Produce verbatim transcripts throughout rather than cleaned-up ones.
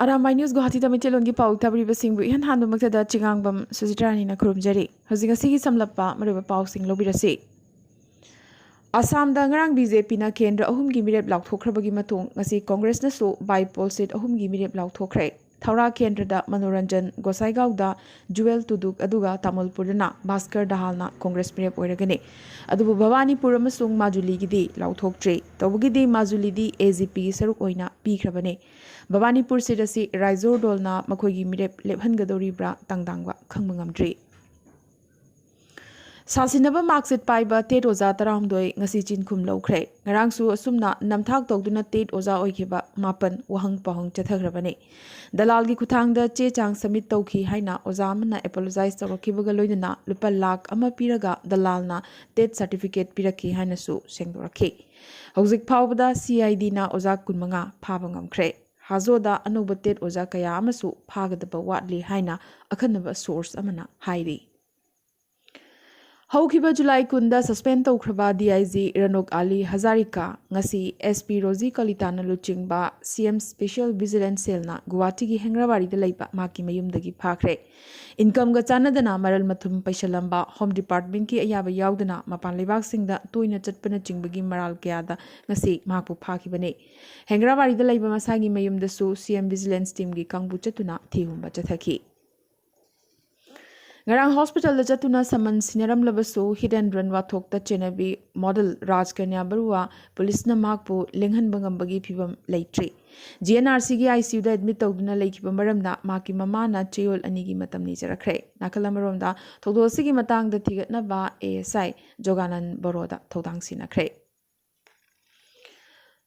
Arambai news ꯒꯨꯋꯥꯍꯥꯇꯤꯗ ꯃꯩꯇꯩꯂꯣꯟꯒꯤ ꯄꯥꯎ ꯇꯥꯕꯤꯔꯤꯕꯁꯤꯡꯕꯨ ꯏꯍꯥꯟ ꯍꯥꯟꯕꯃꯛꯇꯗ ꯆꯤꯉꯥꯡꯕꯝ ꯁꯨꯖꯤꯇ꯭ꯔꯥꯅꯤꯅ ꯈꯨꯔꯨꯝꯖꯔꯤ꯫ ꯍꯧꯖꯤꯛ ꯉꯁꯤꯒꯤ ꯁꯝꯂꯞꯄ ꯃꯔꯨꯑꯣꯏꯕ ꯄꯥꯎꯁꯤꯡ ꯂꯧꯕꯤꯔꯁꯤ꯫ ꯑꯁꯥꯝꯗ ꯉꯔꯥꯡ ꯕꯤ ꯖꯦ ꯄꯤꯅ ꯀꯦꯟꯗ꯭ꯔ ꯑꯍꯨꯝꯒꯤ ꯃꯤꯔꯦꯞ ꯂꯥꯎꯊꯣꯛꯈ꯭ꯔꯕꯒꯤ ꯃꯇꯨꯡ ꯉꯁꯤ ꯀꯣꯡꯒ꯭ꯔꯦꯁꯅꯁꯨ ꯕꯥꯏ ꯄꯣꯜ ꯁꯤꯠ ꯑꯍꯨꯝꯒꯤ ꯃꯤꯔꯦꯞ ꯂꯥꯎꯊꯣꯛꯈ꯭ꯔꯦ꯫ ꯊꯧꯔꯥ ꯀꯦꯟꯗ꯭ꯔꯗ ꯃꯅꯣꯔꯟꯖꯟ ꯒꯣꯁꯥꯏꯒꯥꯎꯗ, ꯖꯨꯋꯦꯜ ꯇꯨꯗꯨꯛ ꯑꯗꯨꯒ ꯇꯥꯃꯨꯜꯄꯨꯔꯗꯅ ꯚꯥꯁꯀꯔ ꯗꯍꯥꯜꯅ ꯀꯣꯡꯒ꯭ꯔꯦꯁ ꯃꯤꯔꯦꯞ ꯑꯣꯏꯔꯒꯅꯤ꯫ ꯑꯗꯨꯕꯨ ꯚꯕꯥꯅꯤꯄꯨꯔ ꯑꯃꯁꯨꯡ ꯃꯥꯖꯨꯂꯤꯒꯤꯗꯤ ꯂꯥꯎꯊꯣꯛꯇ꯭ꯔꯤ꯫ ꯇꯧꯕꯒꯤꯗꯤ ꯃꯥꯖꯨꯂꯤꯗꯤ ꯑꯦ ꯖꯤ ꯄꯤꯒꯤ ꯁꯔꯨꯛ ꯑꯣꯏꯅ ꯄꯤꯈ꯭ꯔꯕꯅꯤ꯫ ꯚꯕꯥꯅꯤꯄꯨꯔ ꯁꯤꯠ ꯑꯁꯤ ꯔꯥꯏꯖꯣꯔꯗꯣꯜꯅ ꯃꯈꯣꯏꯒꯤ ꯃꯤꯔꯦꯞ ꯂꯦꯞꯍꯟꯒꯗꯧꯔꯤꯕ꯭ꯔꯥ ꯇꯥꯡꯗꯥꯡꯕ ꯈꯪꯕ ꯉꯝꯗ꯭ꯔꯤ꯫ ꯁꯥꯁꯤꯟꯅꯕ ꯃꯥꯔꯛꯁꯤꯠ ꯄꯥꯏꯕ ꯇꯦꯠ ꯑꯣꯖꯥ ꯇꯔꯥꯍꯨꯝꯗꯣꯏ ꯉꯁꯤ ꯆꯤꯟꯈꯨꯝ ꯂꯧꯈ꯭ꯔꯦ꯫ ꯉꯔꯥꯡꯁꯨ ꯑꯁꯨꯝꯅ ꯅꯝꯊꯥꯛ ꯇꯧꯗꯨꯅ ꯇꯦꯠ ꯑꯣꯖꯥ ꯑꯣꯏꯈꯤꯕ ꯃꯥꯄꯟ ꯋꯥꯍꯪ ꯄꯥꯎꯍꯪ ꯆꯠꯊꯈ꯭ꯔꯕꯅꯤ꯫ ꯗꯂꯥꯜꯒꯤ ꯈꯨꯠꯊꯥꯡꯗ ꯆꯦ ꯆꯥꯡ ꯁꯕꯃꯤꯠ ꯇꯧꯈꯤ ꯍꯥꯏꯅ ꯑꯣꯖꯥ ꯑꯃꯅ ꯑꯦꯄꯣꯂꯣꯖꯥꯏꯁ ꯇꯧꯔꯛꯈꯤꯕꯒ ꯂꯣꯏꯅꯅ ꯂꯨꯄꯥ ꯂꯥꯈ ꯑꯃ ꯄꯤꯔꯒ ꯗꯂꯥꯜꯅ ꯇꯦꯠ ꯁꯥꯔꯇꯤꯐꯤꯀꯦꯠ ꯄꯤꯔꯛꯈꯤ ꯍꯥꯏꯅꯁꯨ ꯁꯦꯡꯗꯣꯔꯛꯈꯤ꯫ ꯍꯧꯖꯤꯛ ꯐꯥꯎꯕꯗ ꯁꯤ ꯑꯥꯏ ꯗꯤꯅ ꯑꯣꯖꯥ ꯀꯨꯟꯃꯉꯥ ꯐꯥꯕ ꯉꯝꯈ꯭ꯔꯦ꯫ ꯍꯥꯖꯣꯗ ꯑꯅꯧꯕ ꯇꯦꯠ ꯑꯣꯖꯥ ꯀꯌꯥ ꯑꯃꯁꯨ ꯐꯥꯒꯗꯕ ꯋꯥꯠꯂꯤ ꯍꯥꯏꯅ ꯑꯈꯟꯅꯕ ꯁꯣꯔꯁ ꯑꯃꯅ ꯍꯥꯏꯔꯤ꯫ ꯍꯧꯈꯤꯕ ꯖꯨꯂꯥꯏ ꯀꯨꯟꯗ ꯁꯁꯄꯦꯟ ꯇꯧꯈ꯭ꯔꯕ ꯗꯤ ꯑꯥꯏ ꯖꯤ ꯔꯅꯣꯛ ꯑꯂꯤ ꯍꯖꯥꯔꯤꯀꯥ ꯉꯁꯤ ꯑꯦꯁ ꯄꯤ ꯔꯣꯖꯤ ꯀꯂꯤꯇꯥꯅ ꯂꯨꯆꯤꯡꯕ ꯁꯤ ꯑꯦꯝ ꯁ꯭ꯄꯦꯁꯤꯌꯦꯜ ꯚꯤꯖꯤꯂꯦꯟꯁ ꯁꯦꯜꯅ ꯒꯨꯋꯥꯍꯥꯇꯤꯒꯤ ꯍꯦꯡꯔꯥꯕꯥꯔꯤꯗ ꯂꯩꯕ ꯃꯍꯥꯛꯀꯤ ꯃꯌꯨꯝꯗꯒꯤ ꯐꯥꯈ꯭ꯔꯦ꯫ ꯏꯟꯀꯝꯒ ꯆꯥꯟꯅꯗꯅ ꯃꯔꯜ ꯃꯊꯨꯝ ꯄꯩꯁꯜꯂꯝꯕ, ꯍꯣꯝ ꯗꯤꯄꯥꯔꯠꯃꯦꯟꯠꯀꯤ ꯑꯌꯥꯕ ꯌꯥꯎꯗꯅ ꯃꯄꯥꯟ ꯂꯩꯕꯥꯛꯁꯤꯡꯗ ꯇꯣꯏꯅ ꯆꯠꯄꯅꯆꯤꯡꯕꯒꯤ ꯃꯔꯥꯜ ꯀꯌꯥꯗ ꯉꯁꯤ ꯃꯍꯥꯛꯄꯨ ꯐꯥꯈꯤꯕꯅꯤ꯫ ꯍꯦꯡꯔꯥꯕꯥꯔꯤꯗ ꯂꯩꯕ ꯃꯁꯥꯒꯤ ꯃꯌꯨꯝꯗꯁꯨ ꯁꯤ ꯑꯦꯝ ꯚꯤꯖꯤꯂꯦꯟꯁ ꯇꯤꯝꯒꯤ ꯀꯥꯡꯕꯨ ꯆꯠꯇꯨꯅ ꯊꯤꯍꯨꯝꯕ ꯆꯠꯊꯈꯤ꯫ ꯉꯔꯥꯡ ꯍꯣꯁꯄꯤꯇꯥꯜꯗ ꯆꯠꯇꯨꯅ ꯁꯃꯟ ꯁꯤꯟꯅꯔꯝꯂꯕꯁꯨ ꯍꯤꯠ ꯑꯦꯟ ꯔꯟ ꯋꯥꯊꯣꯛꯇ ꯆꯦꯟꯅꯕꯤ ꯃꯣꯗꯦꯜ ꯔꯥꯖꯀꯟꯌꯥ ꯕꯔꯨꯋꯥ ꯄꯨꯂꯤꯁꯅ ꯃꯍꯥꯛꯄꯨ ꯂꯦꯡꯍꯟꯕ ꯉꯝꯕꯒꯤ ꯐꯤꯕꯝ ꯂꯩꯇ꯭ꯔꯤ꯫ ꯖꯤ ꯑꯦꯟ ꯑꯥꯔ ꯁꯤꯒꯤ ꯑꯥꯏ ꯁꯤ ꯌꯨꯗ ꯑꯦꯗꯃꯤꯠ ꯇꯧꯗꯨꯅ ꯂꯩꯈꯤꯕ ꯃꯔꯝꯅ ꯃꯍꯥꯛꯀꯤ ꯃꯃꯥꯅ ꯆꯌꯣꯜ ꯑꯅꯤꯒꯤ ꯃꯇꯝ ꯅꯤꯖꯔꯛꯈ꯭ꯔꯦ꯫ ꯅꯥꯀꯜ ꯑꯃꯔꯣꯝꯗ, ꯊꯧꯗꯣꯛ ꯑꯁꯤꯒꯤ ꯃꯇꯥꯡꯗ ꯊꯤꯒꯠꯅꯕ ꯑꯦ ꯑꯦꯁ ꯑꯥꯏ ꯖꯣꯒꯥꯅꯟ ꯕꯣꯔꯣꯗ ꯊꯧꯗꯥꯡ ꯁꯤꯟꯅꯈ꯭ꯔꯦ꯫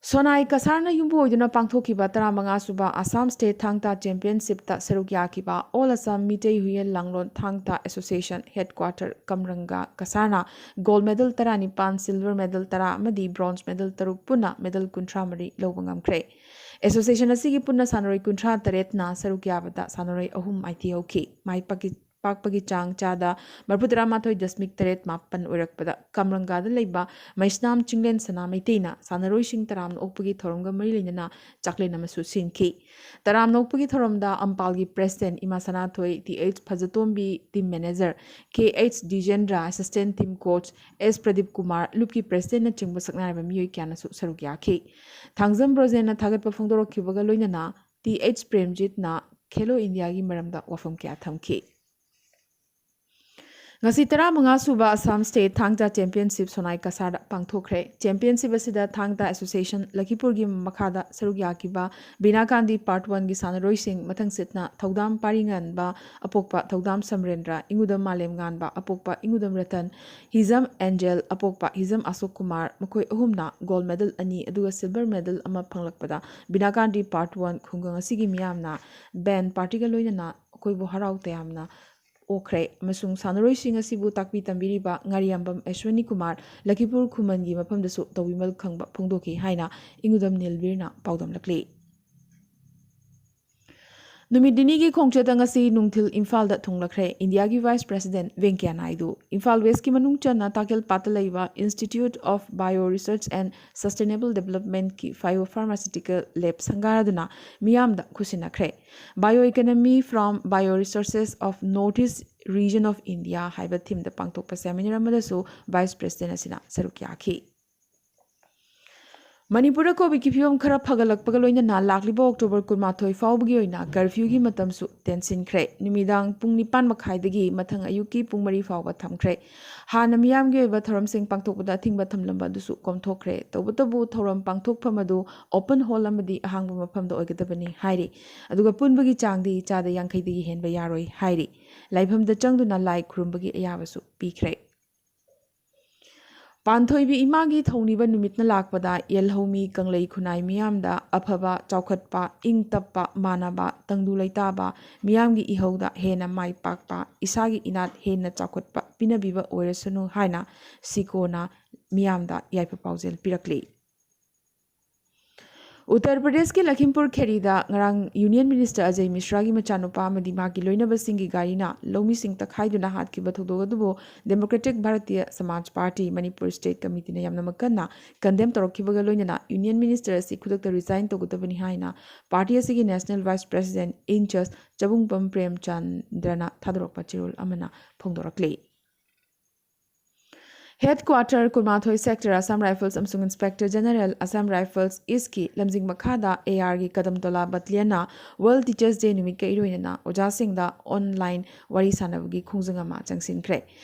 ꯁꯣꯅꯥꯏ ꯀꯁꯥꯔꯅ ꯌꯨꯝꯕꯨ ꯑꯣꯏꯗꯨꯅ ꯄꯥꯡꯊꯣꯛꯈꯤꯕ ꯇꯔꯥꯃꯉꯥ ꯁꯨꯕ ꯑꯁꯥꯝ ꯁ꯭ꯇꯦꯠ ꯊꯥꯡ ꯇꯥ ꯆꯦꯝꯄꯤꯌꯟꯁꯤꯞꯇ ꯁꯔꯨꯛ ꯌꯥꯈꯤꯕ ꯑꯣꯜ ꯑꯁꯥꯝ ꯃꯤꯇꯩ ꯍꯨꯌꯦꯟ ꯂꯥꯡꯂꯣꯟ ꯊꯥꯡ ꯇꯥ ꯑꯦꯁꯣꯁꯤꯌꯦꯁꯟ ꯍꯦꯗꯀ꯭ꯋꯥꯇꯔ ꯀꯝꯔꯪꯒ ꯀꯁꯥꯔꯅ ꯒꯣꯜꯗ ꯃꯦꯗꯜ ꯇꯔꯥꯅꯤꯄꯥꯟ, ꯁꯤꯜꯚꯔ ꯃꯦꯗꯜ ꯇꯔꯥ ꯑꯃꯗꯤ ꯕ꯭ꯔꯣꯟꯖ ꯃꯦꯗꯜ ꯇꯔꯨꯛ, ꯄꯨꯟꯅ ꯃꯦꯗꯜ ꯀꯨꯟꯊ꯭ꯔꯥ ꯃꯔꯤ ꯂꯧꯕ ꯉꯝꯈ꯭ꯔꯦ꯫ ꯑꯦꯁꯣꯁꯤꯌꯦꯁꯟ ꯑꯁꯤꯒꯤ ꯄꯨꯟꯅ ꯁꯥꯟꯅꯔꯣꯏ ꯀꯨꯟꯊ꯭ꯔꯥ ꯇꯔꯦꯠꯅ ꯁꯔꯨꯛ ꯌꯥꯕꯗ ꯁꯥꯟꯅꯔꯣꯏ ꯑꯍꯨꯝ ꯃꯥꯏꯊꯤꯍꯧꯈꯤ꯫ ꯃꯥꯏ ꯄꯥꯛꯀꯤ-, ꯄꯥꯛꯄꯒꯤ ꯆꯥꯡ ꯆꯥꯗ ꯃꯔꯤꯐꯨ ꯇꯔꯥ ꯃꯥꯊꯣꯏ ꯗꯁꯃꯤꯛ ꯇꯔꯦꯠ ꯃꯥꯄꯟ ꯑꯣꯏꯔꯛꯄꯗ, ꯀꯥꯝꯔꯪꯒꯥꯗ ꯂꯩꯕ ꯃꯩꯁꯅꯥꯝ ꯆꯤꯡꯂꯦꯟ ꯁꯅꯥ ꯃꯩꯇꯩꯅ ꯁꯥꯟꯅꯔꯣꯏꯁꯤꯡ ꯇꯔꯥꯝꯅ ꯑꯣꯛꯄꯒꯤ ꯊꯧꯔꯝꯒ ꯃꯔꯤ ꯂꯩꯅꯅ ꯆꯥꯛꯂꯦꯟ ꯑꯃꯁꯨ ꯁꯤꯟꯈꯤ꯫ ꯇꯔꯥꯝꯅ ꯑꯣꯛꯄꯒꯤ ꯊꯧꯔꯝꯗ ꯑꯝꯄꯥꯜꯒꯤ president ꯏꯃꯥ ꯁꯅꯥꯊꯣꯏ, ꯇꯤ ꯑꯩꯆ ꯐꯖꯇꯣꯝꯕꯤ, team manager, ꯀꯦ ꯑꯩꯆ ꯗꯤꯖꯦꯟꯗ꯭ꯔ, assistant team coach, ꯑꯦꯁ ꯄ꯭ꯔꯗꯤꯞ ꯀꯨꯃꯥꯔ, ꯂꯨꯞꯀꯤ presidentꯅꯆꯤꯡꯕ ꯁꯛꯅꯥꯏꯔꯕ ꯃꯤꯑꯣꯏ ꯀꯌꯥꯅꯁꯨ ꯁꯔꯨꯛ ꯌꯥꯈꯤ꯫ ꯊꯥꯡꯖꯝ ꯕ꯭ꯔꯣꯖꯦꯟꯅ ꯊꯥꯒꯠꯄ ꯐꯣꯡꯗꯣꯔꯛꯈꯤꯕꯒ ꯂꯣꯏꯅꯅ ꯇꯤ ꯑꯩꯆ ꯄ꯭ꯔꯦꯝꯖꯤꯠꯅ ꯈꯦꯂꯣ ꯏꯟꯗꯤꯌꯥꯒꯤ ꯃꯔꯝꯗ ꯋꯥꯐꯝ ꯀꯌꯥ ꯊꯝꯈꯤ꯫ ꯉꯁꯤ ꯇꯔꯥꯃꯉꯥ ꯁꯨꯕ ꯑꯁꯥꯝ State ꯊꯥꯡ ꯇꯥ Championship ꯁꯣꯅꯥꯏ ꯀꯁꯥꯔꯗ ꯄꯥꯡꯊꯣꯛꯈ꯭ꯔꯦ꯫ Championship ꯑꯁꯤꯗ ꯊꯥꯡ ꯇꯥ Association ꯂꯈꯤꯄꯨꯔꯒꯤ ꯃꯈꯥꯗ ꯁꯔꯨꯛ ꯌꯥꯈꯤꯕ ꯕꯤꯅꯥ ꯀꯥꯟꯗꯤ Part Oneꯒꯤ ꯁꯥꯟꯅꯔꯣꯏꯁꯤꯡ ꯃꯊꯪꯁꯤꯠꯅ ꯊꯧꯗꯥꯝ ꯄꯥꯔꯤꯉꯥꯟꯕ ꯑꯄꯣꯛꯄ ꯊꯧꯗꯥꯝ ꯁꯝꯔꯦꯟꯗ꯭ꯔ, ꯏꯉꯨꯗꯝ ꯃꯥꯂꯦꯝ ꯉꯥꯟꯕ ꯑꯄꯣꯛꯄ ꯏꯉꯨꯗꯝ ꯔꯇꯟ, ꯍꯤꯖꯝ ꯑꯦꯟꯖꯦꯜ ꯑꯄꯣꯛꯄ ꯍꯤꯖꯝ ꯑꯁꯣꯛ ꯀꯨꯃꯥꯔ, ꯃꯈꯣꯏ ꯑꯍꯨꯝꯅ gold medal ꯑꯅꯤ ꯑꯗꯨꯒ silver medal ꯑꯃ ꯐꯪꯂꯛꯄꯗ ꯕꯤꯅꯥ ꯀꯥꯟꯗꯤ Part One ꯈꯨꯡꯒꯪ ꯑꯁꯤꯒꯤ ꯃꯤꯌꯥꯝꯅ band partyꯒ ꯂꯣꯏꯅꯅ ꯑꯩꯈꯣꯏꯕꯨ ꯍꯔꯥꯎ ꯇꯌꯥꯝꯅ ꯑꯣꯛꯈ꯭ꯔꯦ ꯑꯃꯁꯨꯡ ꯁꯥꯟꯅꯔꯣꯏꯁꯤꯡ ꯑꯁꯤꯕꯨ ꯇꯥꯛꯄꯤ ꯇꯝꯕꯤꯔꯤꯕ ꯉꯥꯔꯤꯌꯥꯝꯕꯝ ꯑꯦꯁ꯭ꯋꯤꯅꯤ ꯀꯨꯃꯥꯔ ꯂꯈꯤꯄꯨꯔ ꯈꯨꯃꯟꯒꯤ ꯃꯐꯝꯗꯁꯨ ꯇꯧꯕꯤꯃꯜ ꯈꯪꯕ ꯐꯣꯡꯗꯣꯛꯈꯤ ꯍꯥꯏꯅ ꯏꯉꯨꯗꯝ ꯅꯤꯜꯕꯤꯔꯅ ꯄꯥꯎꯗꯝꯂꯛꯂꯤ꯫ ꯅꯨꯃꯤꯠ ꯅꯤꯅꯤꯒꯤ ꯈꯣꯡꯆꯠꯇ ꯉꯁꯤ ꯅꯨꯡꯊꯤꯜ ꯏꯝꯐꯥꯜꯗ ꯊꯨꯡꯂꯈ꯭ꯔꯦ ꯏꯟꯗꯤꯌꯥꯒꯤ Vice President ꯚꯦꯡꯀꯌꯥ ꯅꯥꯏꯗꯨ꯫ ꯏꯝꯐꯥꯜ Westꯀꯤ ꯃꯅꯨꯡ ꯆꯟꯅ ꯇꯥꯈꯦꯜ ꯄꯥꯠꯇ ꯂꯩꯕ Institute of Bio Research and Sustainable Developmentꯀꯤ Bio Pharmaceutical Lab ꯁꯪꯒꯥꯔꯗꯨꯅ ꯃꯤꯌꯥꯝꯗ ꯈꯨꯠꯁꯤꯟꯅꯈ꯭ꯔꯦ꯫ Bio Economy from Bio Resources of North East Region of India ꯍꯥꯏꯕ themeꯗ ꯄꯥꯡꯊꯣꯛꯄ seminar ꯑꯃꯗꯁꯨ Vice President ꯑꯁꯤꯅ ꯁꯔꯨꯛ ꯌꯥꯈꯤ꯫ ꯃꯅꯤꯄꯨꯔꯗ COVID-ꯀꯤ ꯐꯤꯕꯝ ꯈꯔ ꯐꯒꯠꯂꯛꯄꯒ ꯂꯣꯏꯅꯅ ꯂꯥꯛꯂꯤꯕ October ꯀꯨꯟꯃꯥꯊꯣꯏ ꯐꯥꯎꯕꯒꯤ ꯑꯣꯏꯅ curfewꯒꯤ ꯃꯇꯝꯁꯨ ꯇꯦꯟꯁꯤꯟꯈ꯭ꯔꯦ꯫ ꯅꯨꯃꯤꯗꯥꯡ ꯄꯨꯡ ꯅꯤꯄꯥꯟ ꯃꯈꯥꯏꯗꯒꯤ ꯃꯊꯪ ꯑꯌꯨꯛꯀꯤ ꯄꯨꯡ ꯃꯔꯤ ꯐꯥꯎꯕ ꯊꯝꯈ꯭ꯔꯦ꯫ ꯍꯥꯟꯅ ꯃꯤꯌꯥꯝꯒꯤ ꯑꯣꯏꯕ ꯊꯧꯔꯝꯁꯤꯡ ꯄꯥꯡꯊꯣꯛꯄꯗ ꯑꯊꯤꯡꯕ ꯊꯝꯂꯝꯕ ꯑꯗꯨꯁꯨ ꯀꯣꯝꯊꯣꯛꯈ꯭ꯔꯦ꯫ ꯇꯧꯕꯇꯕꯨ ꯊꯧꯔꯝ ꯄꯥꯡꯊꯣꯛꯐꯝ ꯑꯗꯨ open hall ꯑꯃꯗꯤ ꯑꯍꯥꯡꯕ ꯃꯐꯝꯗ ꯑꯣꯏꯒꯗꯕꯅꯤ ꯍꯥꯏꯔꯤ꯫ ꯑꯗꯨꯒ ꯄꯨꯟꯕꯒꯤ ꯆꯥꯡꯗꯤ ꯆꯥꯗ ꯌꯥꯡꯈꯩꯗꯒꯤ ꯍꯦꯟꯕ ꯌꯥꯔꯣꯏ ꯍꯥꯏꯔꯤ꯫ ꯂꯥꯏꯐꯝꯗ ꯆꯪꯗꯨꯅ ꯂꯥꯏ ꯈꯨꯔꯨꯝꯕꯒꯤ ꯑꯌꯥꯕꯁꯨ ꯄꯤꯈ꯭ꯔꯦ꯫ ꯄꯥꯟꯊꯣꯏꯕꯤ ꯏꯃꯥꯒꯤ ꯊꯧꯅꯤꯕ ꯅꯨꯃꯤꯠꯅ ꯂꯥꯛꯄꯗ ꯌꯦꯜꯍꯧꯃꯤ ꯀꯪꯂꯩ ꯈꯨꯟꯅꯥꯏ ꯃꯤꯌꯥꯝꯗ ꯑꯐꯕ, ꯆꯥꯎꯈꯠꯄ, ꯏꯪ ꯇꯞꯄ, ꯃꯥꯟꯅꯕ, ꯇꯪꯗꯨ ꯂꯩꯇꯥꯕ, ꯃꯤꯌꯥꯝꯒꯤ ꯏꯍꯧꯗ ꯍꯦꯟꯅ ꯃꯥꯏ ꯄꯥꯛꯄ, ꯏꯁꯥꯒꯤ ꯏꯅꯥꯠ ꯍꯦꯟꯅ ꯆꯥꯎꯈꯠꯄ ꯄꯤꯅꯕꯤꯕ ꯑꯣꯏꯔꯁꯅꯨ ꯍꯥꯏꯅ ꯁꯤꯀꯣꯅ ꯃꯤꯌꯥꯝꯗ ꯌꯥꯏꯐ ꯄꯥꯎꯖꯦꯜ ꯄꯤꯔꯛꯂꯤ꯫ ꯎꯠꯇꯔ ꯄ꯭ꯔꯗꯦꯁꯀꯤ ꯂꯈꯤꯝꯄꯨꯔ ꯈꯦꯔꯤꯗ ꯉꯔꯥꯡ ꯌꯨꯅꯤꯌꯟ ꯃꯤꯅꯤꯁꯇꯔ ꯑꯖꯌ ꯃꯤꯁ꯭ꯔꯥꯒꯤ ꯃꯆꯥꯅꯨꯄꯥ ꯑꯃꯗꯤ ꯃꯍꯥꯛꯀꯤ ꯂꯣꯏꯅꯕꯁꯤꯡꯒꯤ ꯒꯥꯔꯤꯅ ꯂꯧꯃꯤꯁꯤꯡ ꯇꯛꯈꯥꯏꯗꯨꯅ ꯍꯥꯠꯈꯤꯕ ꯊꯧꯗꯣꯛ ꯑꯗꯨꯕꯨ ꯗꯦꯃꯣꯀ꯭ꯔꯦꯇꯤꯛ ꯚꯥꯔꯇꯤꯌ ꯁꯃꯥꯖ ꯄꯥꯔꯇꯤ ꯃꯅꯤꯄꯨꯔ ꯁ꯭ꯇꯦꯠ ꯀꯃꯤꯇꯤꯅ ꯌꯥꯝꯅ ꯃꯈꯟꯅ ꯀꯟꯗꯦꯝ ꯇꯧꯔꯛꯈꯤꯕꯒ ꯂꯣꯏꯅꯅ ꯌꯨꯅꯤꯌꯟ ꯃꯤꯅꯤꯁꯇꯔ ꯑꯁꯤ ꯈꯨꯗꯛꯇ ꯔꯤꯖꯥꯏꯟ ꯇꯧꯒꯗꯕꯅꯤ ꯍꯥꯏꯅ ꯄꯥꯔꯇꯤ ꯑꯁꯤꯒꯤ ꯅꯦꯁꯅꯦꯜ ꯚꯥꯏꯁ ꯄ꯭ꯔꯦꯁꯤꯗꯦꯟꯠ ꯏꯟꯆꯥꯔꯖ ꯆꯕꯨꯡꯄꯝ ꯄ꯭ꯔꯦꯝꯆꯟꯗ꯭ꯔꯅ ꯊꯥꯗꯣꯔꯛꯄ ꯆꯦꯔꯣꯜ ꯑꯃꯅ ꯐꯣꯡꯗꯣꯔꯛꯂꯤ꯫ ꯍꯦꯗ ꯀ꯭ꯋꯥꯇꯔ ꯀꯨꯟꯃꯥꯊꯣꯏ ꯁꯦꯛꯇꯔ ꯑꯁꯥꯝ ꯔꯥꯏꯐꯜꯁ ꯑꯃꯁꯨꯡ ꯏꯟꯁꯄꯦꯛꯇꯔ ꯖꯦꯅꯔꯦꯜ ꯑꯁꯥꯝ ꯔꯥꯏꯐꯜꯁ ꯏꯁꯀꯤ ꯂꯝꯖꯤꯡ ꯃꯈꯥꯗ ꯑꯦ ꯑꯥꯔꯒꯤ ꯀꯗꯝꯇꯣꯂꯥ ꯕꯠꯂꯤꯌꯟꯅ ꯋꯥꯔꯜ ꯇꯤꯆꯔꯁ ꯗꯦ ꯅꯨꯃꯤꯠꯀ ꯏꯔꯣꯏꯅꯅ ꯑꯣꯖꯥꯁꯤꯡꯗ ꯑꯣꯟꯂꯥꯏꯟ ꯋꯥꯔꯤ ꯁꯥꯟꯅꯕꯒꯤ ꯈꯣꯡꯖꯪ ꯑꯃ ꯆꯪꯁꯤꯟꯈ꯭ꯔꯦ꯫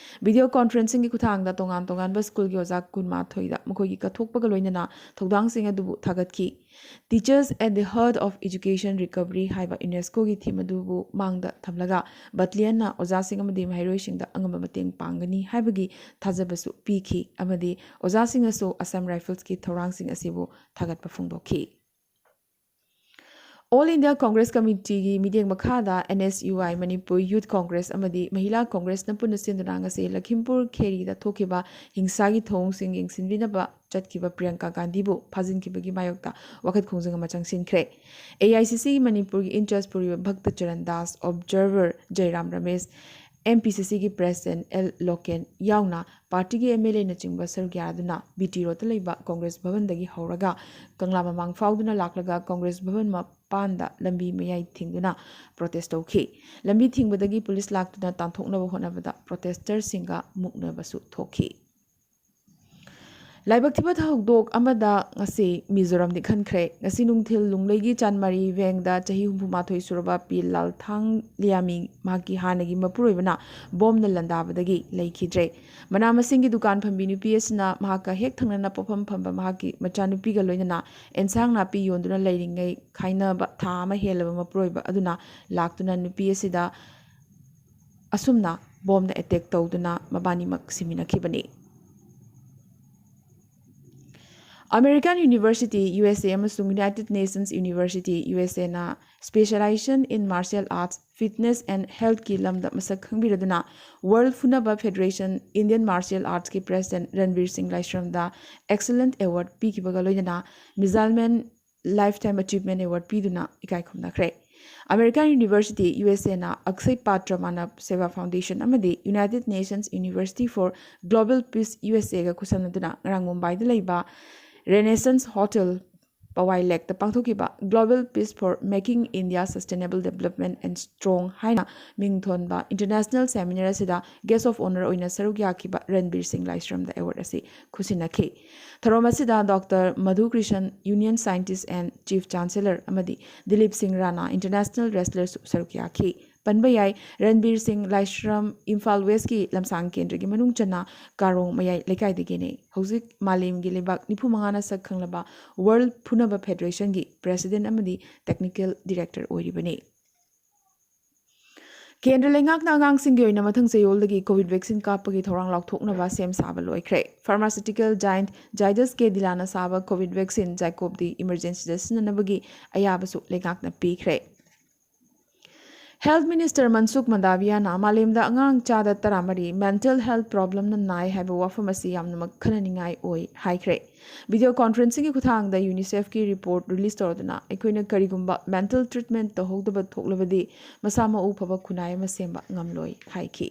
ꯚꯤꯗꯤꯑꯣ ꯀꯣꯟꯐꯔꯦꯟꯁꯤꯡꯒꯤ ꯈꯨꯠꯊꯥꯡꯗ ꯇꯣꯉꯥꯟ ꯇꯣꯉꯥꯟꯕ ꯁ꯭ꯀꯨꯜꯒꯤ ꯑꯣꯖꯥ ꯀꯨꯟꯃꯥꯊꯣꯏꯗ ꯃꯈꯣꯏꯒꯤ ꯀꯠꯊꯣꯛꯄꯒ ꯂꯣꯏꯅꯅ ꯊꯧꯗꯥꯡꯁꯤꯡ ꯑꯗꯨꯕꯨ ꯊꯥꯒꯠꯈꯤ꯫ Teachers at the Heart of Education Recovery ꯍꯥꯏꯕ ꯌꯨꯅꯦꯁꯀꯣꯒꯤ ꯊꯤꯝ ꯑꯗꯨꯕꯨ ꯃꯥꯡꯗ ꯊꯝꯂꯒ ꯕꯠꯂꯤꯌꯟꯅ ꯑꯣꯖꯥꯁꯤꯡ ꯑꯃꯗꯤ ꯃꯍꯩꯔꯣꯏꯁꯤꯡꯗ ꯑꯉꯝꯕ ꯃꯇꯦꯡ ꯄꯥꯡꯒꯅꯤ ꯍꯥꯏꯕꯒꯤ ꯊꯥꯖꯕꯁꯨ ꯄꯤꯈꯤ ꯑꯃꯗꯤ ꯑꯣꯖꯥꯁꯤꯡꯅꯁꯨ ꯑꯁꯥꯝ ꯔꯥꯏꯐꯜꯁꯀꯤ ꯊꯧꯔꯥꯡꯁꯤꯡ ꯑꯁꯤꯕꯨ ꯊꯥꯒꯠꯄ ꯐꯣꯡꯗꯣꯛꯈꯤ꯫ ꯑꯣꯜ ꯏꯟꯗꯤꯌꯥ ꯀꯣꯡꯒ꯭ꯔꯦꯁ ꯀꯃꯤꯇꯤꯒꯤ ꯃꯤꯠꯌꯦꯡ ꯃꯈꯥꯗ N S U I, Manipur youth Congress ꯑꯃꯗꯤ ꯃꯍꯤꯂꯥ ꯀꯣꯡꯒ꯭ꯔꯦꯁꯅ ꯄꯨꯟꯅ ꯁꯤꯟꯗꯨꯅ ꯉꯁꯤ ꯂꯈꯤꯝꯄꯨꯔ ꯈꯦꯔꯤꯗ ꯊꯣꯛꯈꯤꯕ ꯍꯤꯡꯁꯥꯒꯤ ꯊꯧꯑꯣꯡꯁꯤꯡ ꯌꯦꯡꯁꯤꯟꯕꯤꯅꯕ ꯆꯠꯈꯤꯕ ꯄ꯭ꯔꯤꯌꯥꯡꯀꯥ ꯒꯥꯟꯙꯤꯕꯨ ꯐꯥꯖꯤꯟꯈꯤꯕꯒꯤ ꯃꯥꯌꯣꯛꯇ ꯋꯥꯀꯠ ꯈꯣꯡꯖꯪ ꯑꯃ ꯆꯪꯁꯤꯟꯈ꯭ꯔꯦ꯫ ꯑꯦ ꯑꯥꯏ ꯁꯤ ꯁꯤꯒꯤ ꯃꯅꯤꯄꯨꯔꯒꯤ ꯏꯟꯆꯥꯔꯖ ꯄꯨꯔꯤꯕ ꯚꯛꯇ ꯆꯔꯟ ꯗꯥꯁ, ꯑꯣꯕꯖꯔꯚꯔ ꯖꯌꯔꯥꯝ ꯔꯃꯦꯁ, ꯑꯦꯝ ꯄꯤ ꯁꯤ ꯁꯤꯒꯤ ꯄ꯭ꯔꯦꯁꯤꯗꯦꯟꯠ ꯑꯦꯜ ꯂꯣꯀꯦꯟ ꯌꯥꯎꯅ ꯄꯥꯔꯇꯤꯒꯤ ꯑꯦꯝ ꯑꯦꯜ ꯑꯦꯅꯆꯤꯡꯕ ꯁꯔꯨꯛ ꯌꯥꯗꯨꯅ ꯕꯤ ꯇꯤ ꯔꯣꯗꯇ ꯂꯩꯕ ꯀꯣꯡꯒ꯭ꯔꯦꯁ ꯚꯕꯟꯗꯒꯤ ꯍꯧꯔꯒ ꯀꯪꯂꯥ ꯃꯃꯥꯡ ꯐꯥꯎꯗꯨꯅ ꯂꯥꯛꯂꯒ ꯀꯣꯡꯒ꯭ꯔꯦꯁ ꯚꯕꯟ ꯃꯄꯥꯟꯗ ꯂꯝꯕꯤ ꯃꯌꯥꯏ ꯊꯤꯡꯗꯨꯅ ꯄ꯭ꯔꯣꯇꯦꯁ ꯇꯧꯈꯤ꯫ ꯂꯝꯕꯤ ꯊꯤꯡꯕꯗꯒꯤ ꯄꯨꯂꯤꯁ ꯂꯥꯛꯇꯨꯅ ꯇꯥꯟꯊꯣꯛꯅꯕ ꯍꯣꯠꯅꯕꯗ ꯄ꯭ꯔꯣꯇꯦꯁꯇꯔꯁꯤꯡꯒ ꯃꯨꯛꯅꯕꯁꯨ ꯊꯣꯛꯈꯤ꯫ ꯂꯥꯏꯕꯛ ꯊꯤꯕ ꯊꯧꯗꯣꯛ ꯑꯃꯗ ꯉꯁꯤ ꯃꯤꯖꯣꯔꯥꯝꯗꯤ ꯈꯟꯈ꯭ꯔꯦ꯫ ꯉꯁꯤ ꯅꯨꯡꯊꯤꯜ ꯂꯨꯡꯂꯩꯒꯤ ꯆꯥꯟꯃꯥꯔꯤ ꯚꯦꯡꯗ ꯆꯍꯤ ꯍꯨꯝꯐꯨ ꯃꯥꯊꯣꯏ ꯁꯨꯔꯕ ꯄꯤ ꯂꯥꯜꯊꯥꯡ ꯂꯤꯌꯥꯃꯤ ꯃꯍꯥꯛꯀꯤ ꯍꯥꯟꯅꯒꯤ ꯃꯄꯨꯔꯣꯏꯕꯅ ꯕꯣꯝꯅ ꯂꯟꯗꯥꯕꯗꯒꯤ ꯂꯩꯈꯤꯗ꯭ꯔꯦ꯫ ꯃꯅꯥ ꯃꯁꯤꯡꯒꯤ ꯗꯨꯀꯥꯟ ꯐꯝꯕꯤ ꯅꯨꯄꯤ ꯑꯁꯤꯅ ꯃꯍꯥꯛꯀ ꯍꯦꯛ ꯊꯪꯅꯅ ꯄꯣꯠꯐꯝ ꯐꯝꯕ ꯃꯍꯥꯛꯀꯤ ꯃꯆꯥꯅꯨꯄꯤꯒ ꯂꯣꯏꯅꯅ ꯑꯦꯟꯁꯥꯡ ꯅꯥꯄꯤ ꯌꯣꯟꯗꯨꯅ ꯂꯩꯔꯤꯉꯩ ꯈꯥꯏꯅꯕ ꯊꯥ ꯑꯃ ꯍꯦꯜꯂꯕ ꯃꯄꯨꯔꯣꯏꯕ ꯑꯗꯨꯅ ꯂꯥꯛꯇꯨꯅ ꯅꯨꯄꯤ ꯑꯁꯤꯗ ꯑꯁꯨꯝꯅ ꯕꯣꯝꯅ ꯑꯦꯇꯦꯛ ꯇꯧꯗꯨꯅ ꯃꯕꯥꯅꯤꯃꯛ ꯁꯤꯃꯤꯟꯅꯈꯤꯕꯅꯤ꯫ American university, U S A, ꯑꯃꯁꯨꯡ United Nations University, U S ꯑꯦꯅ Specialization in Martial Arts, Fitness and Healthꯀꯤ ꯂꯝꯗ ꯃꯁꯛ ꯈꯪꯕꯤꯔꯗꯨꯅ World ꯐꯨꯅꯕ ꯐꯦꯗꯔꯦꯁꯟ, Indian Martial Artsꯀꯤ ꯄ꯭ꯔꯦꯁꯤꯗꯦꯟꯠ ꯔꯟꯕꯤꯔ ꯁꯤꯡ ꯂꯥꯏꯁ꯭ꯔꯝꯗ excellent award ꯄꯤꯈꯤꯕꯒ ꯂꯣꯏꯅꯅ ꯃꯤꯖꯥꯜꯃꯦꯟ Lifetime Achievement Award ꯄꯤꯗꯨꯅ ꯏꯀꯥꯏ ꯈꯨꯝꯅꯈ꯭ꯔꯦ꯫ American University, U S A ꯅ Akshay Patra Manav Seva Foundation ꯑꯃꯗꯤ United Nations University for Global Peace, U S A ꯒ ꯈꯨꯠꯁꯝꯅꯗꯨꯅ ꯉꯔꯥꯡ ꯃꯨꯝꯕꯥꯏꯗ ꯂꯩꯕ Renaissance Hotel ꯄꯋꯥꯏ ꯂꯦꯛꯇ ꯄꯥꯡꯊꯣꯛꯈꯤꯕ Global Peace for Making India Sustainable Development and Strong ꯍꯥꯏꯅ ꯃꯤꯡ ꯊꯣꯟꯕ international seminar ꯑꯁꯤꯗ Guest of Honour ꯑꯣꯏꯅ ꯁꯔꯨꯛ ꯌꯥꯈꯤꯕ ꯔꯟꯕꯤꯔ ꯁꯤꯡ ꯂꯥꯏꯁ꯭ꯔꯝꯗ award ꯑꯁꯤ ꯈꯨꯠꯁꯤꯟꯅꯈꯤ꯫ ꯊꯧꯔꯝ ꯑꯁꯤꯗ Doctor Madhu Krishan, Union Scientist and Chief Chancellor, ꯑꯃꯗꯤ ꯗꯤꯂꯤꯞ ꯁꯤꯡ ꯔꯥꯅꯥ, international wrestler ꯁꯨ ꯁꯔꯨꯛ ꯌꯥꯈꯤ꯫ ꯄꯟꯕ ꯌꯥꯏ, ꯔꯟꯕꯤꯔ ꯁꯤꯡ ꯂꯥꯏꯁ꯭ꯔꯝ ꯏꯝꯐꯥꯜ West ꯀꯤ ꯂꯝꯁꯥꯡ ꯀꯦꯟꯗ꯭ꯔꯒꯤ ꯃꯅꯨꯡ ꯆꯟꯅ ꯀꯥꯔꯣꯡ ꯃꯌꯥꯏ ꯂꯩꯀꯥꯏꯗꯒꯤꯅꯤ꯫ ꯍꯧꯖꯤꯛ ꯃꯥꯂꯦꯝꯒꯤ ꯂꯩꯕꯥꯛ ꯅꯤꯐꯨ ꯃꯉꯥꯅ ꯁꯛ ꯈꯪꯂꯕ World ꯐꯨꯅꯕ Federation ꯒꯤ President ꯑꯃꯗꯤ Technical Director ꯑꯣꯏꯔꯤꯕꯅꯤ꯫ ꯀꯦꯟꯗ꯭ꯔ ꯂꯩꯉꯥꯛꯅ ꯑꯉꯥꯡꯁꯤꯡꯒꯤ ꯑꯣꯏꯅ ꯃꯊꯪ ꯆꯌꯣꯜꯗꯒꯤ COVID vaccine ꯀꯥꯞꯄꯒꯤ ꯊꯧꯔꯥꯡ ꯂꯥꯎꯊꯣꯛꯅꯕ ꯁꯦꯝ ꯁꯥꯕ ꯂꯣꯏꯈ꯭ꯔꯦ꯫ Pharmaceutical giant Zydus Cadila ꯅ ꯁꯥꯕ COVID vaccine ZyCoV-D emergency ꯗ ꯁꯤꯖꯤꯟꯅꯅꯕꯒꯤ ꯑꯌꯥꯕꯁꯨ ꯂꯩꯉꯥꯛꯅ ꯄꯤꯈ꯭ꯔꯦ꯫ Health Minister Mansukh Mandaviya ꯅ ꯃꯥꯂꯦꯝꯗ ꯑꯉꯥꯡ ꯆꯥꯗ ꯇꯔꯥꯃꯔꯤ mental health problem ꯅ ꯅꯥꯏ ꯍꯥꯏꯕ ꯋꯥꯐꯝ ꯑꯁꯤ ꯌꯥꯝꯅꯃꯛ ꯈꯟꯅꯅꯤꯡꯉꯥꯏ ꯑꯣꯏ ꯍꯥꯏꯈ꯭ꯔꯦ꯫ Video conferencing ꯒꯤ ꯈꯨꯠꯊꯥꯡꯗ UNICEF ꯀꯤ report release ꯇꯧꯔꯗꯨꯅ ꯑꯩꯈꯣꯏꯅ ꯀꯔꯤꯒꯨꯝꯕ mental treatment ꯇꯧꯍꯧꯗꯕ ꯊꯣꯛꯂꯕꯗꯤ ꯃꯁꯥ ꯃꯎ ꯐꯕ ꯈꯨꯟꯅꯥꯏ ꯑꯃ ꯁꯦꯝꯕ ꯉꯝꯂꯣꯏ ꯍꯥꯏꯈꯤ꯫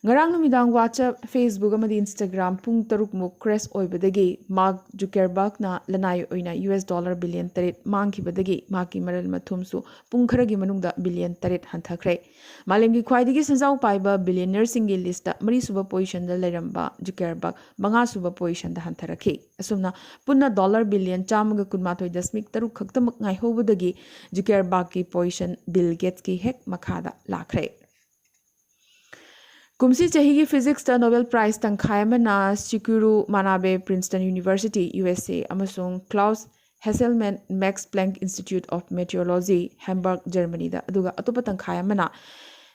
ꯉꯔꯥꯡ ꯅꯨꯃꯤꯗꯥꯡ WhatsApp, Facebook ꯑꯃꯗꯤ Instagram ꯄꯨꯡ ꯇꯔꯨꯛ ꯃꯨꯛ crash ꯑꯣꯏꯕꯗꯒꯤ Mark Zuckerberg ꯅ ꯂꯅꯥꯏ ꯑꯣꯏꯅ U S dollar billion ꯇꯔꯦꯠ ꯃꯥꯡꯈꯤꯕꯗꯒꯤ ꯃꯍꯥꯛꯀꯤ ꯃꯔꯜ ꯃꯊꯨꯝꯁꯨ ꯄꯨꯡ ꯈꯔꯒꯤ ꯃꯅꯨꯡꯗ billion ꯇꯔꯦꯠ ꯍꯟꯊꯈ꯭ꯔꯦ꯫ ꯃꯥꯂꯦꯝꯒꯤ ꯈ꯭ꯋꯥꯏꯗꯒꯤ ꯁꯦꯟꯖꯥꯎ ꯄꯥꯏꯕ billionaire ꯁꯤꯡꯒꯤ list ꯇ ꯃꯔꯤꯁꯨꯕ position ꯗ ꯂꯩꯔꯝꯕ Zuckerberg ꯃꯉꯥꯁꯨꯕ position ꯗ ꯍꯟꯊꯔꯛꯈꯤ꯫ ꯑꯁꯨꯝꯅ ꯄꯨꯟꯅ dollar billion ꯆꯥꯝꯃꯒ ꯀꯨꯟꯃꯥꯊꯣꯏ ꯗꯁꯃꯤꯛ ꯇꯔꯨꯛ ꯈꯛꯇꯃꯛ ꯉꯥꯏꯍꯧꯕꯗꯒꯤ Zuckerberg ꯀꯤ position Bill Gates ꯀꯤ ꯍꯦꯛ ꯃꯈꯥꯗ ꯂꯥꯛꯈ꯭ꯔꯦ꯫ ꯀꯨꯝꯁꯤ ꯆꯍꯤꯒꯤ physics ꯇ Nobel Prize ꯇꯪꯈꯥꯏ ꯑꯃꯅ Shigeru Manabe, Princeton University, U S A, ꯑꯃꯁꯨꯡ Klaus Hasselmann, Max Planck Institute of Meteorology, Hamburg, Germany ꯗ, ꯑꯗꯨꯒ ꯑꯇꯣꯞꯄ ꯇꯪꯈꯥꯏ ꯑꯃꯅ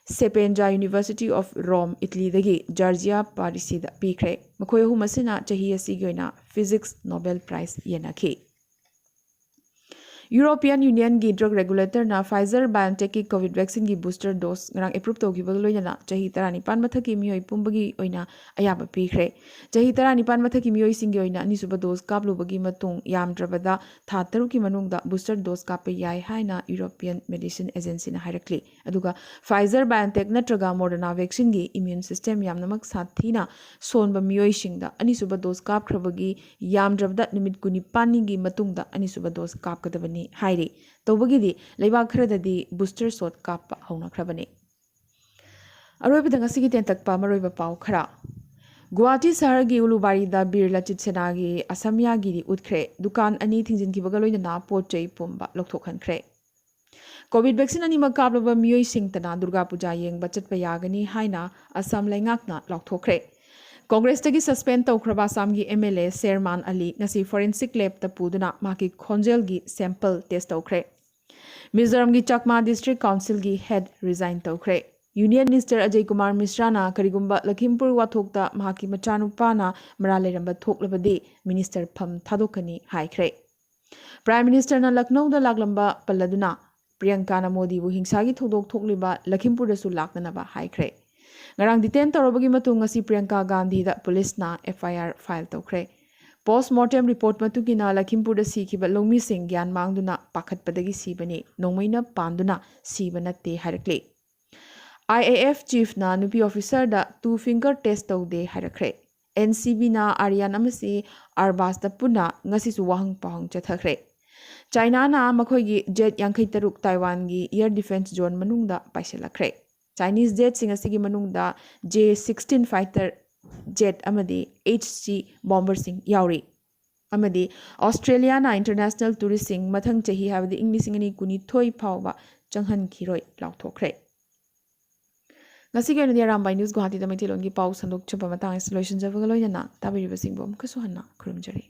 Sapienza, University of Rome, Italy ꯗꯒꯤ Giorgia Parisi ꯗ ꯄꯤꯈ꯭ꯔꯦ꯫ ꯃꯈꯣꯏ ꯑꯍꯨꯝ ꯑꯁꯤꯅ ꯆꯍꯤ ꯑꯁꯤꯒꯤ ꯑꯣꯏꯅ physics Nobel Prize ꯌꯦꯟꯅꯈꯤ꯫ European Unionꯒꯤ drug regulatorꯅ Pfizer BioNTechꯀꯤ COVID vaccineꯒꯤ booster dose ꯉꯔꯥꯡ approve ꯇꯧꯈꯤꯕꯒ ꯂꯣꯏꯅꯅ ꯆꯍꯤ ꯇꯔꯥꯅꯤꯄꯥꯟ ꯃꯊꯛꯀꯤ ꯃꯤꯑꯣꯏ ꯄꯨꯝꯕꯒꯤ ꯑꯣꯏꯅ ꯑꯌꯥꯕ ꯄꯤꯈ꯭ꯔꯦ꯫ ꯆꯍꯤ ꯇꯔꯥꯅꯤꯄꯥꯟ ꯃꯊꯛꯀꯤ ꯃꯤꯑꯣꯏꯁꯤꯡꯒꯤ ꯑꯣꯏꯅ ꯑꯅꯤꯁꯨꯕ dose ꯀꯥꯞꯂꯨꯕꯒꯤ ꯃꯇꯨꯡ ꯌꯥꯝꯗ꯭ꯔꯕꯗ ꯊꯥ ꯇꯔꯨꯛꯀꯤ ꯃꯅꯨꯡꯗ booster dose ꯀꯥꯞꯄ ꯌꯥꯏ ꯍꯥꯏꯅ European Medicine Agencyꯅ ꯍꯥꯏꯔꯛꯂꯤ꯫ ꯑꯗꯨꯒ Pfizer BioNTech ꯅꯠꯇ꯭ꯔꯒ Moderna vaccineꯒꯤ immune system ꯌꯥꯝꯅꯃꯛ ꯁꯥꯊꯤꯅ ꯁꯣꯟꯕ ꯃꯤꯑꯣꯏꯁꯤꯡꯗ ꯑꯅꯤꯁꯨꯕ dose ꯀꯥꯞꯈ꯭ꯔꯕꯒꯤ ꯌꯥꯝꯗ꯭ꯔꯕꯗ ꯅꯨꯃꯤꯠ ꯀꯨꯟꯅꯤꯄꯥꯟꯅꯤꯒꯤ ꯃꯇꯨꯡꯗ ꯑꯅꯤꯁꯨꯕ dose ꯀꯥꯞꯀꯗꯕꯅꯤ ꯍꯥꯏꯔꯤ꯫ ꯇꯧꯕꯒꯤꯗꯤ ꯂꯩꯕꯥꯛ ꯈꯔꯗꯗꯤ booster shot ꯀꯥꯞꯄ ꯍꯧꯅꯈ꯭ꯔꯕꯅꯤ꯫ ꯑꯔꯣꯏꯕꯗ ꯉꯁꯤꯒꯤ ꯇꯦꯟꯇꯛꯄ ꯃꯔꯨꯑꯣꯏꯕ ꯄꯥꯎ ꯈꯔ꯫ ꯒꯨꯋꯥꯍꯥꯇꯤ ꯁꯍꯔꯒꯤ ꯎꯂꯨꯕꯥꯔꯤꯗ ꯕꯤꯔ ꯂꯆꯤꯠ ꯁꯦꯅꯥꯒꯤ ꯑꯁꯝꯌꯥꯒꯤꯔꯤ ꯎꯠꯈ꯭ꯔꯦ꯫ ꯗꯨꯀꯥꯟ ꯑꯅꯤ ꯊꯤꯡꯖꯤꯟꯈꯤꯕꯒ ꯂꯣꯏꯅꯅ ꯄꯣꯠ ꯆꯩ ꯄꯨꯝꯕ ꯂꯧꯊꯣꯛꯍꯟꯈ꯭ꯔꯦ꯫ COVID vaccine ꯑꯅꯤꯃꯛ ꯀꯥꯞꯂꯕ ꯃꯤꯑꯣꯏꯁꯤꯡꯇꯅ ꯗꯨꯔꯒꯥ ꯄꯨꯖꯥ ꯌꯦꯡꯕ ꯆꯠꯄ ꯌꯥꯒꯅꯤ ꯍꯥꯏꯅ ꯑꯁꯥꯝ ꯂꯩꯉꯥꯛꯅ ꯂꯥꯎꯊꯣꯛꯈ꯭ꯔꯦ꯫ ꯀꯣꯡꯒ꯭ꯔꯦꯁꯇꯒꯤ suspend ꯇꯧꯈ꯭ꯔꯕ ꯑꯁꯥꯝꯒꯤ MLA ꯁꯦꯔꯃꯥꯟ ꯑꯂꯤ ꯉꯁꯤ forensic labꯇ ꯄꯨꯗꯨꯅ ꯃꯍꯥꯛꯀꯤ ꯈꯣꯟꯖꯦꯜꯒꯤ sample test ꯇꯧꯈ꯭ꯔꯦ꯫ ꯃꯤꯖꯣꯔꯥꯝꯒꯤ ꯆꯥꯛꯃꯥ District Councilꯒꯤ head resign ꯇꯧꯈ꯭ꯔꯦ꯫ Union Minister ꯑꯖꯌ ꯀꯨꯃꯥꯔ ꯃꯤꯁ꯭ꯔꯥꯅ ꯀꯔꯤꯒꯨꯝꯕ ꯂꯈꯤꯝꯄꯨꯔ ꯋꯥꯊꯣꯛꯇ ꯃꯍꯥꯛꯀꯤ ꯃꯆꯥꯅꯨꯄꯥꯅ ꯃꯔꯥꯜ ꯂꯩꯔꯝꯕ ꯊꯣꯛꯂꯕꯗꯤ minister ꯐꯝ ꯊꯥꯗꯣꯛꯀꯅꯤ ꯍꯥꯏꯈ꯭ꯔꯦ꯫ Prime Ministerꯅ ꯂꯈꯅꯧꯗ ꯂꯥꯛꯂꯝꯕ ꯄꯜꯂꯗꯨꯅ ꯄ꯭ꯔꯤꯌꯪꯀꯥꯅ ꯃꯣꯗꯤꯕꯨ ꯍꯤꯡꯁꯥꯒꯤ ꯊꯧꯗꯣꯛ ꯊꯣꯛꯂꯤꯕ ꯂꯈꯤꯝꯄꯨꯔꯗꯁꯨ ꯂꯥꯛꯇꯅꯕ ꯍꯥꯏꯈ꯭ꯔꯦ꯫ ꯉꯔꯥꯡ detain ꯇꯧꯔꯕꯒꯤ ꯃꯇꯨꯡ ꯉꯁꯤ ꯄ꯭ꯔꯤꯌꯪꯀꯥ ꯒꯥꯟꯙꯤꯗ ꯄꯨꯂꯤꯁꯅ FIR file ꯇꯧꯈ꯭ꯔꯦ꯫ Post mortem report ꯃꯇꯨꯡ ꯏꯟꯅ ꯂꯈꯤꯝꯄꯨꯔꯗ ꯁꯤꯈꯤꯕ ꯂꯧꯃꯤꯁꯤꯡ ꯒ꯭ꯌꯥꯟ ꯃꯥꯡꯗꯨꯅ ꯄꯥꯈꯠꯄꯗꯒꯤ ꯁꯤꯕꯅꯤ, ꯅꯣꯡꯃꯩꯅ ꯄꯥꯟꯗꯨꯅ ꯁꯤꯕ ꯅꯠꯇꯦ ꯍꯥꯏꯔꯛꯂꯤ꯫ IAF chiefꯅ ꯅꯨꯄꯤ officerꯗ two finger test ꯇꯧꯗꯦ ꯍꯥꯏꯔꯛꯈ꯭ꯔꯦ꯫ NCBꯅ Aryan ꯑꯃꯁꯨꯡ Arbazꯇ ꯄꯨꯟꯅ ꯉꯁꯤꯁꯨ ꯋꯥꯍꯪ ꯄꯥꯎꯍꯪ ꯆꯠꯊꯈ꯭ꯔꯦ꯫ Chinaꯅ ꯃꯈꯣꯏꯒꯤ jet ꯌꯥꯡꯈꯩ ꯇꯔꯨꯛ Taiwanꯒꯤ air defense zone ꯃꯅꯨꯡꯗ ꯄꯥꯏꯁꯤꯜꯂꯛꯈ꯭ꯔꯦ꯫ Chinese jetꯁꯤꯡ ꯑꯁꯤꯒꯤ ꯃꯅꯨꯡꯗ J sixteen fighter jet ꯑꯃꯗꯤ HC bomberꯁꯤꯡ ꯌꯥꯎꯔꯤ꯫ ꯑꯃꯗꯤ Australiaꯅ international touristꯁꯤꯡ ꯃꯊꯪ ꯆꯍꯤ, ꯍꯥꯏꯕꯗꯤ ꯏꯪ ꯂꯤꯁꯤꯡ ꯑꯅꯤ ꯀꯨꯟꯅꯤꯊꯣꯏ ꯐꯥꯎꯕ ꯆꯪꯍꯟꯈꯤꯔꯣꯏ ꯂꯥꯎꯊꯣꯛꯈ꯭ꯔꯦ꯫ ꯉꯁꯤꯒꯤ ꯑꯣꯏꯅꯗꯤ ꯑꯔꯥꯝꯕꯥꯏ News ꯒꯨꯋꯥꯍꯥꯇꯤꯗ ꯃꯩꯇꯩꯂꯣꯟꯒꯤ ꯄꯥꯎ ꯁꯟꯗꯣꯛꯆꯕ ꯃꯇꯥꯡ ꯑꯁꯤꯗ ꯂꯣꯏꯁꯤꯟꯖꯕꯒ ꯂꯣꯏꯅꯅ ꯇꯥꯕꯤꯔꯤꯕꯁꯤꯡꯕꯨ ꯑꯃꯨꯛꯀꯁꯨ ꯍꯟꯅ ꯈꯨꯔꯨꯝꯖꯔꯤ꯫